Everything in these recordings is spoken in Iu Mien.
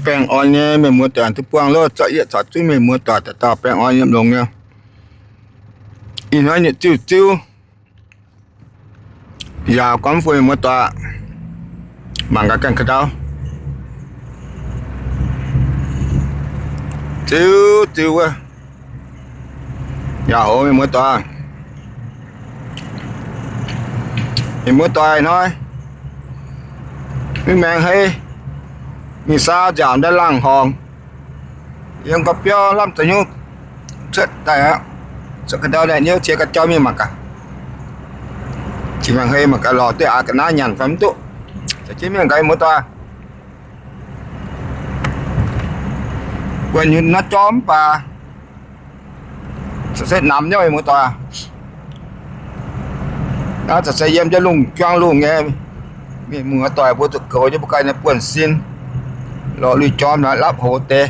baengh orn nyei mienh muoz-doic duqv buangh loh, zorqv yietv caux zunv mienh muoz-doic dauh dauh baengh orn yiem longx nyei. Ih hnoi nyutc ziuv ziuv, yaauc gormx fuqv mienh muoz-doic, mangc gaax ganh ka'ndau. Ziuv ziuv wuov, yaauc hoz mienh muoz-doic. Mienh muoz-doic hnoi, mingh maengx hei, mingh saau nziaauc ndaaih laangh horngc, yiem ga'biauv lamh da'nyungc cuotv daaih aqv. Cuotv ga'ndau naaic niouv cie ga'jauv mingh mangc gaax. Jiex maengx hei mangc gaax lorz duqv aax ga'naaiv nyanc fai mv duqv. Za'gengh mienh gaax mienh muoz-doic, buonc nyutc naaiv jorm mv baac se namx nyei mienh muoz-doic. Naaiv se yiem jienv lungh juangv lungh nyei mienh muoz-doic mbuo zuqc goux jienv mbuo ganh nyei buonv-sin, lorz lui jorm naaiv lapv hoz deix.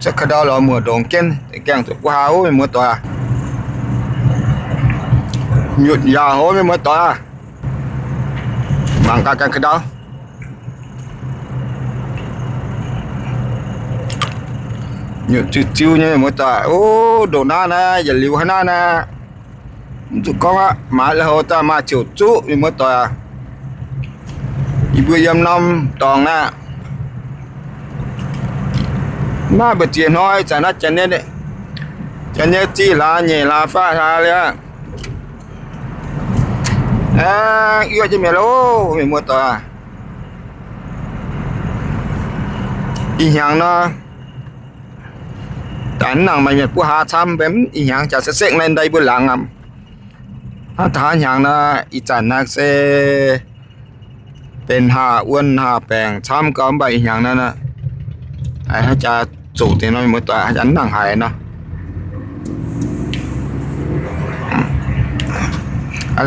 Cuotv ka'ndau lorz muoc ndongc jienv, gaengh zuqc buo haa wuov mienh muoz-doic. Nyutc yaauc hoz mienh muoz-doic. Mangc gaax ganh ka'ndau. Nyutc ziuv ziuv nyei mienh muoz-doic. O, ndongc naaiv naaiv yietc liuz hnangv naaiv naaiv, mv zuqc gorngv aqv. Maaiz lui-houx daaih maaih ziouc zuqv mienh muoz-doic. Yie mbuo yiem norm dorngx naaiv, maaih mbu'ziex hnoi zanc naaiv janx nyei, janx nyei zih hlaax nyeic hlaax faah hlaax liuz, aengx yuoqv jienv mi'aqv loh mienh muoz-doic. Ih hnyangx nor, daaih mv nangc maaih mienh buov haa camv, mv ih hnyangx jaax sekv-sekv naaiv ndau yie mbuo laangz aqv. Hnangv da'haav hnyangx nor, ih zanc naaiv se benx haah wuonh haah baengc camv gau, mv baac ih hnyangx naaiv, hnangv jaax zoqc deix nor, mienh muoz-doic, hnangv jaax mv nangc haiz nor.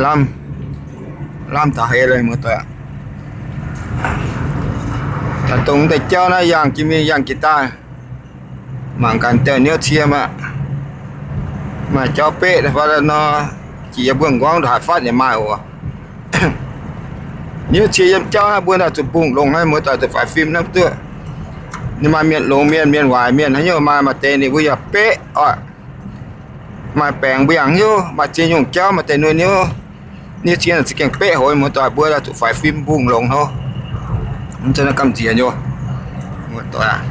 Lamh, lamh taux heix lorqc, mienh muoz-doic. Dongh deix jauv naaiv yangh jiex mingh yangh jiex daaih, mangc gaax deix niouv cie maah, maaih jauv beqv fai nor, jiex yiem mbuo m'nqorngv ndongc haaix fatv yaac maaih oc. Niouv cie yiem jauv naaiv mbuo naaic zuqc mbungh longx hnangv, muoz-doic, zuqc faix fim naaiv duqv. Ninh maaih mienh longx mienh, mienh waaic mienh, haaix nyungc maaih, maaih deix ninh mbuo yaac beqv oc. Maaih baengc mbuo yaac hnyouv, maaih ziex nyungc jauv, maaih deix nuoi niouv. Niouv cie naaic za'gengh beqv hoc, muoz-doic, mbuo zuqc faix fim mbungh longx hnangv. Mv zeiz naaiv gamh nziex nyei, muoz-doic aac.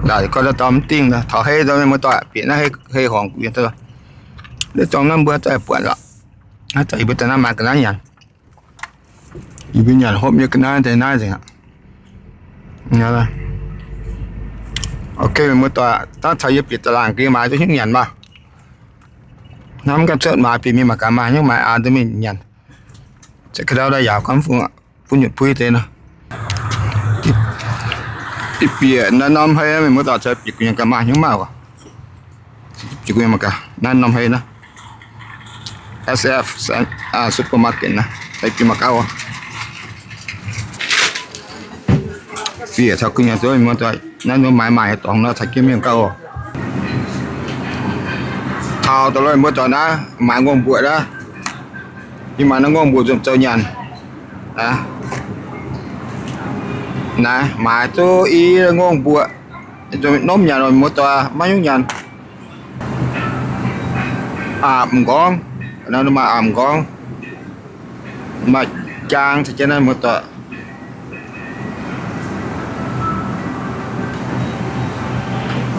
Laaix gorn dau mv dingh, taux hei nor, muoz-doic, bieqc naaiv hei horngc gu'nyuoz. Naaiv zorng naaiv mbuo za'gengh buatc lorqc. Naaiv za'gengh yie mbuo daaih naaiv maaih ga'naaiv nyanc. Yie mbuo nyanc hopv nyei ga'naaiv deix naaiv nzengc aqv. Ok, muoz-doic, dangh caux yie bieqc za'laangc geh maaiz duqv hnyouv nyanc maah. Hnamv ganh cuotv maaiz bieqc mingh mangc gaax maaih hnyouv maaiz aa duqv mingh nyanc. Za'gengh ndau daaih yaauc gormx fungx, bun nyutc puix deix nor. Ih bieqc naaiv norm hei, mienh muoz-doic, caux bieqc gu'nyuoz gaax maaih hnyouv maah oc. Bieqc gu'nyuoz mangc gaax naaiv norm hei naaiv. S F, supermarket naaiv, bieqc mangc gaax oc. Bieqc caux gu'nyuoz duqv, mienh muoz-doic, naaiv nor maaiz maaic nyei dorngx nor caux jienv mienh gauh oc. Taux daaih lorqc, mienh muoz-doic, naaiv maaiz ngongh mbuoqc naaiv. Yie maaiz naaiv ngongh mbuoqc nzunc zoux nyanc. Naaiv maaiz duqv i ngongh mbuoqc, nzunc norm nyanc oc, mienh muoz-doic, maiv nyungc nyanc. Aapv m'nqorngv, naaiv maaih aapv m'nqorngv, maaih jaang caux jienv naaiv, mienh muoz-doic.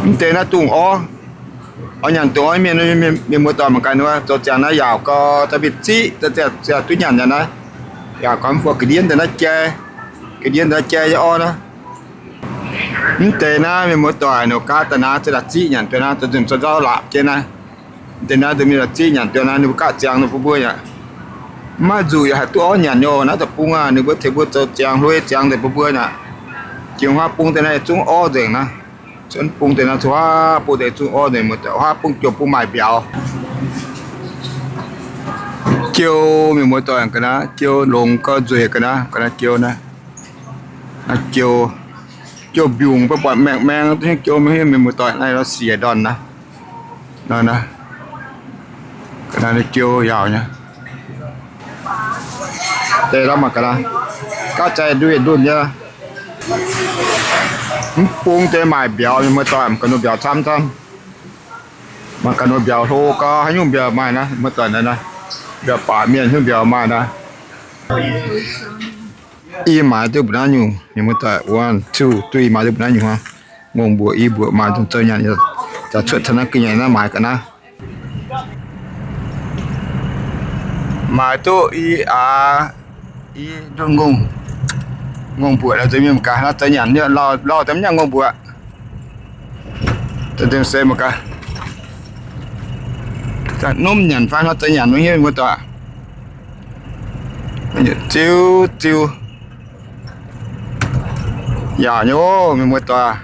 Mv deix naaiv dungz orv, oix nyanc dungz orv mienh, mienh muoz-doic mangc gaax nor, zoux ziangx naaiv yaauc gau, da'mingh ziqv, ziangh duqv nyanc nyanc naaiv. Yaauc gormx fungx ga'ndiev deix naaiv jai, ga'ndiev deix naaiv jai nyei orv naaiv. Mv deix naaiv mienh muoz-doic, ninh gaav daaih naaiv, za'gengh ziqv nyanc duqv naaiv, da'nzunc za'nzauv laapc jienv naaiv. Mv deix naaiv da'mingh ziqv nyanc duqv naaiv, ninh mbuo gaav ziangx ninh mbuo mbuo yaac mv maaih nzuqc yaac haih duqv orv nyanc nyei. Naaiv deic-bung aah, ninh mbuo tengx mbuo zoux ziangx hluei ziangx deix mbuo mbuo yaac jiex huaav bung deix naaiv zungv orv nzengc naaiv. Cuotv bung deix naaiv, cuotv huaav bung deix zungv orv nzengc, muoz-doic, huaav bung jouh bung maaih mbiauz. Jiou, mienh muoz-doic, ga'naaiv jiou longx gauh nzueic ga'naaiv, ga'naaiv jiou naaiv. Jiou, jiou mbiungc mbuo buatc maengh maengh, jiou mingh mienh muoz-doic naaiv lorz siec ndorn naaiv. Naaiv, ga'naaiv jiu yaauc nyei. Deix lorqc mangc ga'naaiv. Gauh zaaih nduih ndunh nyei. Mv bung deix maaic mbiauz, mienh muoz-doic, mangc ga'naaiv mbiauz camv camv. Mangc ga'naaiv mbiauz hlo gau, haaix nyungc mbiauz maaih naaiv, mienh muoz-doic, naaiv naaiv. Mbiauz baac mienh nyungc mbiauz maaih naaiv. I maaiz duqv mbuo naaiv nyungc, mienh muoz-doic, one, two, three, maaiz duqv mbuo naaiv nyungc hnangv. Ngongh mbuoqc, i mbuoqc maaih dongh zoux nyanc, daaih cuotv taux naaiv ga'nyiec naaiv maaiz ga'naaiv. Maaiz duqv i aax, i ndunh ngongh, ngongh mbuoqc, zoux mienh gaax naaiv zoux nyanc, lauh deix mv nyanc ngongh mbuoqc. Zoux deix se mangc gaax, ndomv nyanc fai hnangv zoux nyanc nor hiuv mienh muoz-doic. Ziu ziu. Yaauc nyei oc, mienh muoz-doic.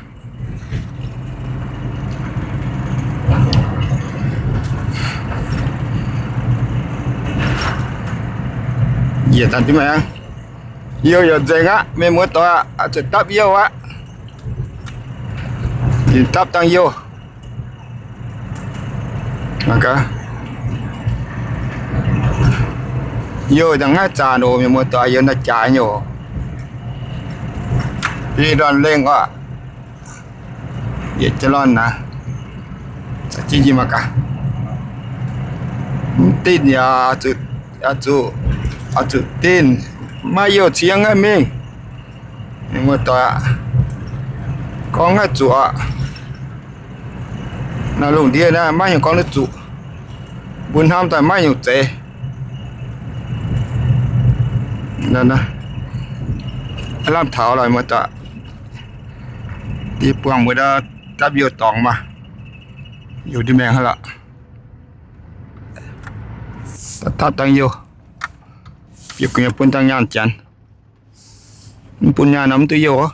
Njiec daaih diuh maengx. Youh yaac nzengc aqv, mienh muoz-doic, zuqc dapv youh aqv. Ninh dapv dangh youh. Youh dangh ngaaiv zaanc oc, mienh muoz-doic, youh naaiv jaaix nyei oc. Biei ndorn lengh oc. Yietc jaax lorn naaiv. Mv dinh yaac zuqc, zuqc dinh. Maiv youh cingx ngaih mingh. Mienh muoz-doic aqv, gorngv ngaih zuqc aqv. Naaiv lungh ndiev naaiv maiv heuc gorngv duqv zuqc. Mbuo hnamv daaih maiv heuc zeiz. Lamh taux lorqc, muoz-doic. Diex buangh mbuo dapv youh dorngx maah. Youh ndiev maengx hnangv lorqc. Dapv dangh youh. Bieqc gu'nyuoz bun dangh nyaanh janx. Mv bun nyaanh nor mv duqv youh.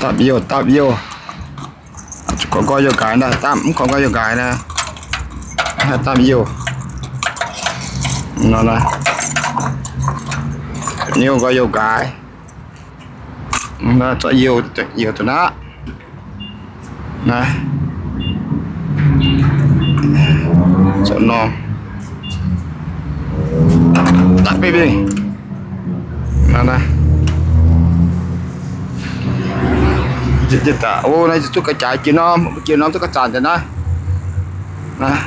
Dapv youh, dapv youh. Korv nqoi youh nqaaix naaiv, dapv mv korv nqoi youh nqaaix naaiv. Haih dapv youh. Nor naaiv, niuv nqoi youh nqaaix. Naaiv zorqv youh, youh duqv naaiv. Naaiv, zoux norm, dapv beiv mingh. Naaiv, naaiv, o, naaiv zuqc ga'jaaix jiex norm, jiex norm duqv ga'zaanc deix naaiv. Naaiv,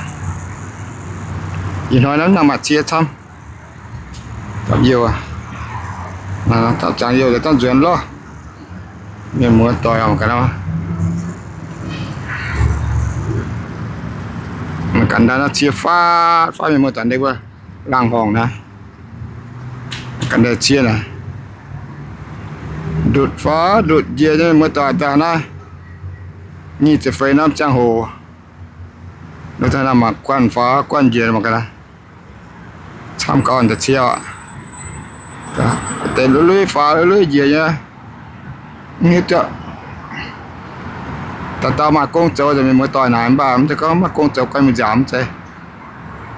ih hnoi naaiv nangh maaih cie camv. Dapv youh, dapv zaangc youh daaih dangh nzuonx loh. Mienh muoz-doic ganh, mangc ganh naaiv cie faatv faatv, mienh muoz-doic, ndeic wuov laangh horngc naaiv. Ganh ndeic cie naaic, ndutc faaux ndutc njiec nyei, mienh muoz-doic, daaih naaiv nyic ziepc feix norm ziangh hoc. Nor daaih naaiv mangc guanh faaux guanh njiec mangc gaax. Camv gauh deix cie oc. Deix lui-lui faaux lui-lui njiec nyei. Hiuv duqv dauh dauh maaih gong zoux, mienh muoz-doic naaic, mv baac mv zeiz gorngv maaih gong zoux guai mingh nziaauc mv zeiz.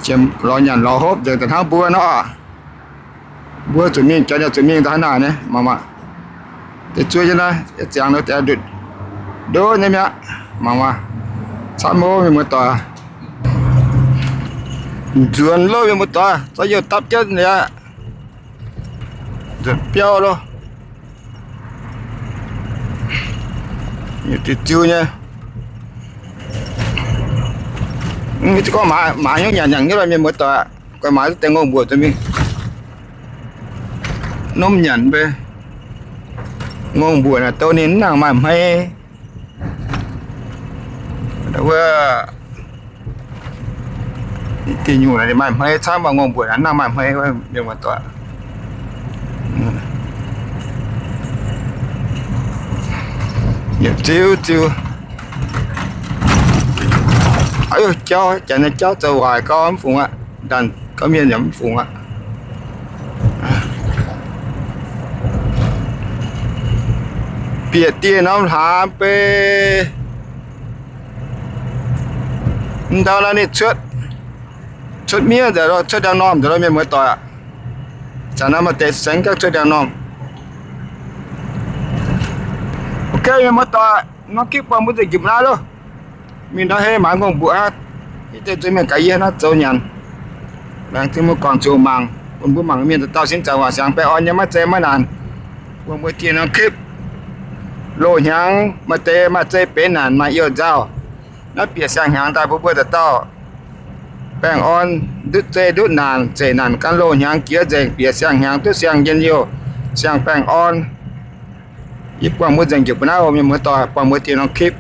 Jiem lorz nyanc lorz hopv nzengc daaih hnangv mbuo nor. Mbuo zuqc mingh, janx yaac zuqc mingh daaih hnangv naaic nyei, mangc maah. Deix zuov jienv naaiv, ziangx nor deix ndutc, ndutc nyei mi'aqv. Mangc maah, camv mv, mienh muoz-doic. Nzuonx loh, mienh muoz-doic, zorqv youh dapv jienv liuz, nzuonx biauv loh. Ziu-ziu nyei. Mv gorngv maaiz hnyouv nyanc nyanc nyei lorqc, mienh muoz-doic. Guai maaiz duqv deix ngongh mbuoqc deix mingh. Nomv nyanc mbe. Ngongh mbuoqc naaic douh ninh mv nangc maaih hmei. Wuov diuh nyungc naaic ninh maaih hmei camv, mv baac ngongh mbuoqc naaic mv nangc maaih hmei, mienh muoz-doic. Yietc ziu-ziu. Aa, jauv, janx nyei jauv zoux waaic gau mv fungx aqv. Ndanc gauh mienh yaac mv fungx aqv. Bieqc dieh norm hlaax beiv. Ndau naaiv ninh cuotv, cuotv miev nzengc loh, cuotv ndaangh normh nzengc loh, mienh muoz-doic aac. Zanc naaiv maaih deix sengx gaax cuotv ndaangh normh. Ok, mienh muoz-doic. Norm คลิป buangh mbuo nzengc njiec mbuo naaiv loh. Mingh ndau hei maaiz ngongh mbuoqc aqv. Hitv deix nzunc mienh gaax yie hnangv zoux nyanc. Laengz zingh mbuo guangc ziouc mangc, bun mbuo mangc mienh dauh dauh sin zanc waac siangx baengh orn nyei, maiv zeiz maiv naanc. Buangh mbuo dieh norm คลิป. Loz-hnyangx maaih deix maaih zeiv-benx naanc maaih youh nzauh. Naaiv bieqc siang-hnyangx daaih bun mbuo dauh dauh baengh orn, ndutv zeiv ndutv naanc, zeqc naanc gan loz-hnyangx jiex nzengc, bieqc siang-hnyangx duqv siang njien-youh, siang baengh orn. Yie buangh mbuo nzengc njiec mbuo naaiv oc, mienh muoz doic, buangh mbuo dieh norm คลิป.